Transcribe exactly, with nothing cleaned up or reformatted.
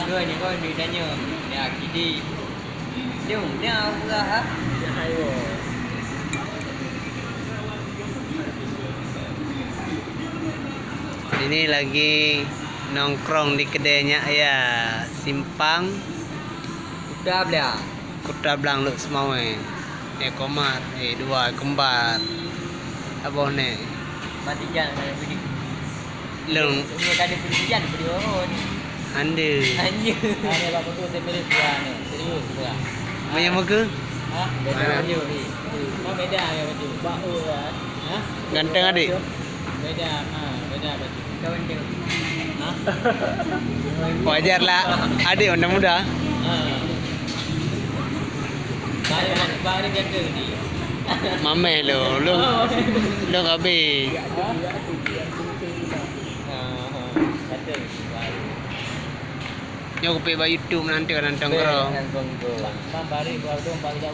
Dua ni kau ni tanya. Dia kidi. Dia dia apa ah? Ini lagi nongkrong di kedai nyak ya, simpang Kuta Blang. Kuta Blang Lhokseumawe. Eh, Komar, eh, dua kembar. Aboh nè. Mati jan kalau budi. Lôn. Semua tadi budi jan budi oh ni. Ande. Anjir. Ada bak foto saya pilih dua ni. Serius dua. Punya muka? Ha? Beda Mana? Baju. Oh, beda ya baju. Bak oh ya. Ha? Ganteng adik. Beda, ha, beda baju. Kawan dia. Ha? Wajar lah, adik muda-muda. Ha. Baru, baru ganteng ni. Mameh lo, lo, lo habis. Ha? Ha, ha. Ganteng. Baru. Nyoe kupik bak YouTube nanti kan nonton kero. Bang, bang, bari gua dong bang dah.